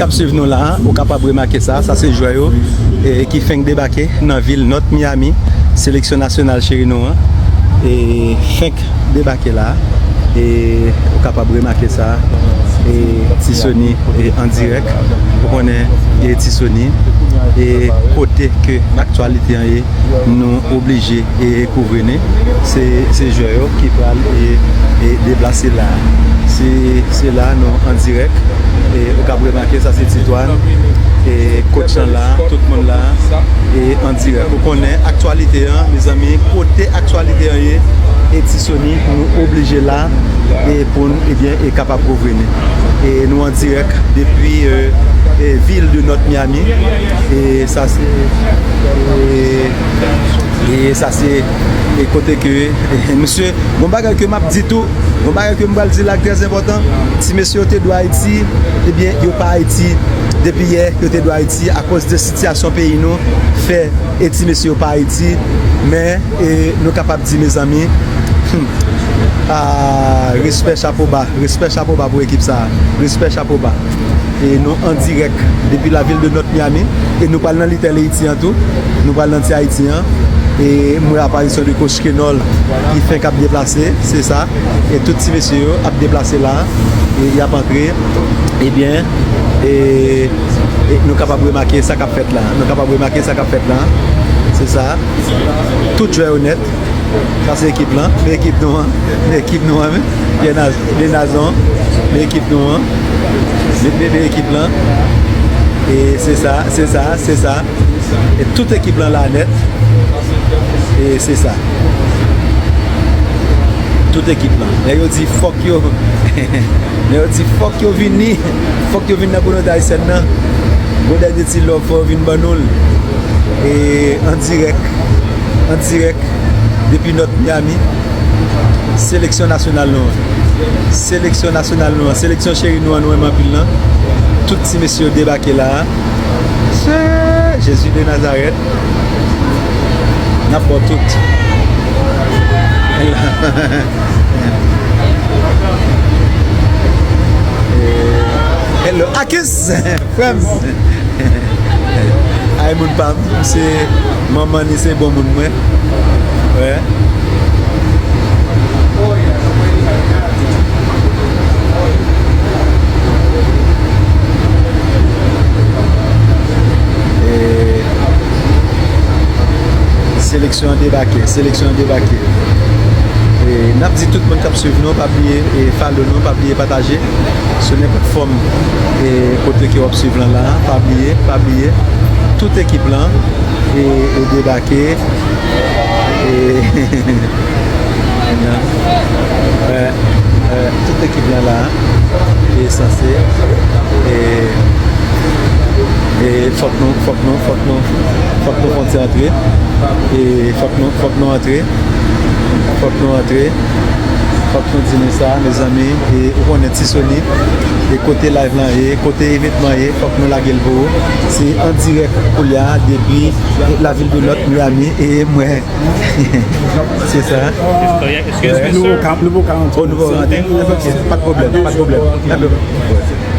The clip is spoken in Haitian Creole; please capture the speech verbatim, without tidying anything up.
Ap swiv nou la, ou kapab remake sa, sa se jwè yo e, ki fenk debake nan vil North Miami, seleksyon nasyonal cheri nou an, e fenk debake la, e ou kapab remake sa, e Ti Sony e an dirèk, ou konnen e Ti Sony, e kote ke aktyalite an ye, nou oblije e kouvri nou. Se, se jwè yo ki pral e, e deplase la. Se, se la nou an dirèk. E ou kab remake, sa se Titwan. E coach lan la, tout moun la. E an dirèk. Ou konnen aktyalite an, mezanmi, kote aktyalite an ye, e Ti Sony, nou oblije la. E pou n, ebyen, e kapab kouvri nou. E nou an dirèk depi e, e vil de North Miami. E sa se e, e sa se e kote ke e, misye, gon bagay ke m ap di tou, gon bagay ke m pral di la k trè enpòtan. Ti mesye yo te dwe Ayiti, ebyen, yo pa Ayiti. Depi yè, yo te dwe Ayiti akoz de sitiyasyon peyi nou fè e ti mesye yo pa Ayiti. Men e, nou kapab di, mezanmi, hmm, ah, respè, chapo ba, respè, chapo ba pou ekip sa a. Respè, chapo ba. E nou an dirèk depi lavil de North Miami. E nou pral nan Little Haiti an tou. Nou pral nan Ti Ayiti an. E m wè aparisyon de coach Kenol ki fenk ap deplase, se sa. E tout ti mesye yo ap deplase la. E y ap antre. Ebyen, e, e nou kapab remake sa k ap fèt la. Nou kapab remake sa k ap fèt la. Se sa. Tout jwè yo nèt. Sa se ekip lan. Men ekip nou an. Men ekip nou an, men. Byen naz-, byen nazon. Men ekip nou an. Men, men, men ekip lan. E se sa, se sa, se sa. E tout ekip lan la nèt. E se sa. Tout ekip lan. Lè yo di fòk yo, lè yo di fòk yo vini. Fòk yo vin nan kominote ayisyèn nan. Gon dènye ti love, fò yo vin ban nou l. E an dirèk, an dirèk depi North Miami. Seleksyon nasyonal nou an. Seleksyon nasyonal nou an. Seleksyon cheri nou an, nou renmen anpil lan. Tout ti mesye yo debake la. Se Jezi de Nazarèt. N ap ba w tout. Hello, Akis! Frè m. Ay, moun pa m, se manman ni, se bon moun mwen. Wè. E, seleksyon an debake, seleksyon an debake. E, n ap di tout moun k ap swiv nou, pa bliye e follow nou, pa bliye pataje sou nenpòt fòm e kote ke w ap swiv lan la, pa bliye, pa bliye. Tout ekip lan e, e debake. E, e, e, tout ekip lan la e sanse e, e fòk nou, fòk nou, fòk nou, fòk nou fè yon ti antre. E fòk nou, fòk nou antre. Fòk nou antre. Fòk nou di nou sa, mezanmi. E ou konnen Ti Sony. E kote live lan ye, kote evènman ye, fòk nou lage l pou ou. Se an dirèk koulye a depi lavil de North Miami. E mwen, se sa. Excuse me, sir. Nou poko, nou poko antre. Oh, nou poko antre. Pa t pwoblèm, pa t pwoblèm.